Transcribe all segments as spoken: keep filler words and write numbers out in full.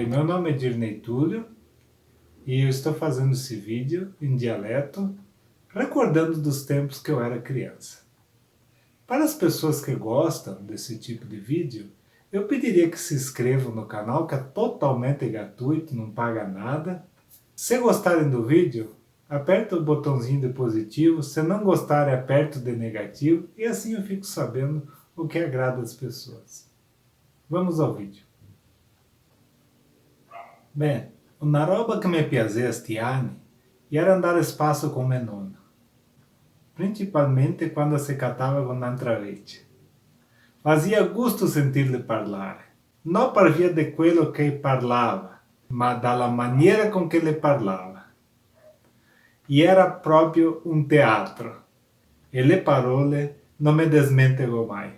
Meu nome é Dirney Túlio e eu estou fazendo esse vídeo em dialeto, recordando dos tempos que eu era criança. Para as pessoas que gostam desse tipo de vídeo, eu pediria que se inscrevam no canal, que é totalmente gratuito, não paga nada. Se gostarem do vídeo, aperta o botãozinho de positivo, se não gostarem, aperta o de negativo, e assim eu fico sabendo o que agrada as pessoas. Vamos ao vídeo. Ben, una roba che me piasea sti ani iera ndar a spaso co me nona, principalmente quando se catava co n'antra vece. Fasia gusto sentirle parlare, no par via de quelo che parlava, ma da la maniera con che le parlava. Iera proprio un teatro, e le parole no me desmentego mai.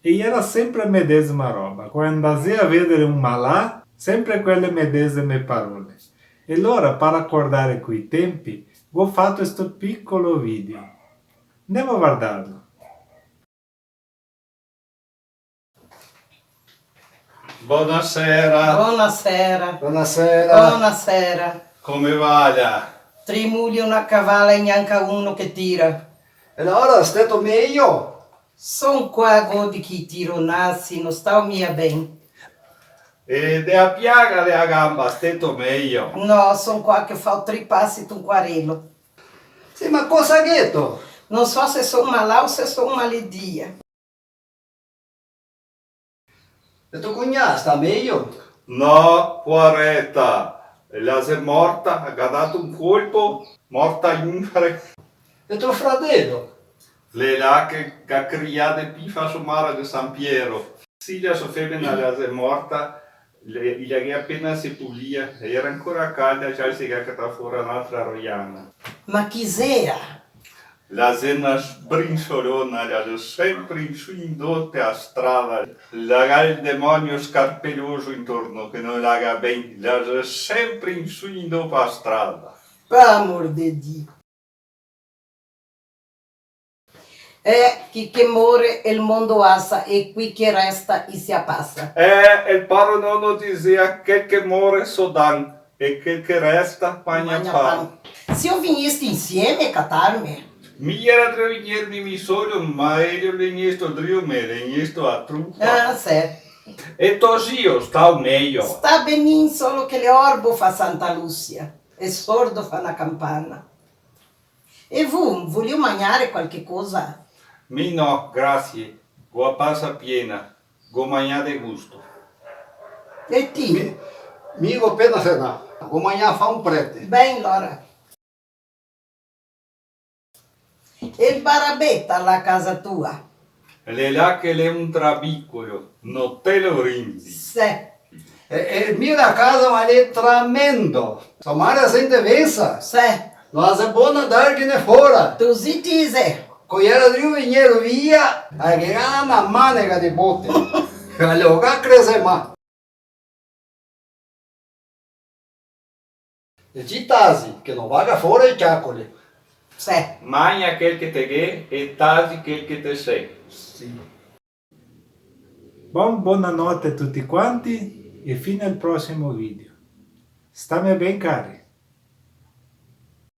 E iera sempre a medesima roba, quando ndasea vedere un malà, sempre quele medesime parole. E lora, par acordare quei tempi, go fato sto picolo video. Ndemo a vardarlo. Bonasera. Bonasera. Bonasera. Bonasera. Come va? Tri muli, una cavala e gnanca uno che tira. E lora, steto mejo? Son qua, godi che i tironasi, no stao mia ben. E de a piaga de a gamba, steto mejo? No, son qua che fao tri pasi tun quarelo. Sì, ma cosa gheto? No so se son malà o se son maledia. E to cugnà sta mejo? No, poareta, la xe morta, ga dato un colpo, morta inpre. E to fradelo? L'è là che ga crià de pifa so mare de San Piero. Sì, la so femena la xe morta, le, i la ghe apena sepulia, e iera ancora calda, già se ga catà fora n'altra roiana. Ma chi xea? La xe na sbrinsolona, la xe sempre in su in do pe a strada. La ga el demonio scarpeloso intorno che no la ga ben, la xe sempre in su in do pe a strada. P'amor de Dio. Eh, chi che more el mondo asa, e chi che resta i se a pasa. Eh, el paro nono disea: quel che more so dan, e quel che resta magna pan. Magna pan. Sio vegnesto insieme a catarme? Mi iera drio vegnerme mi solo, ma elo l'è vegnesto drio me, l'è vegnesto a trupa. Ah, sì. E to zio, stao mejo? Sta benin, solo che l'è orbo fa Santa Lucia, e sordo fa na campana. E vu, volìo magnare qualche cosa? Mi no, grasie, go a pansa piena, go magnà de gusto. E ti? Mi, mi go pena cenà, go magnà fa un prete. Ben, lora. E el barabeta là casa tua? L'è là che l'è un trabicolo, no te lo rindi. Sì. E, e mira casa, ma l'è tramendo. So mare la sente vensa. Sì. No la xe bona darghene fora. Tu sì ti xe. Co iera drio vegner via, a ghe ga na manega de bote. E lo ga crese ma. E ti tasi, che no vaga fora e ciacole. Sì. Magna quel che te ghè e tasi quel che te xe. Sì. Bon, bonanote a tuti quanti e fin al prosimo video. Stame ben, cari.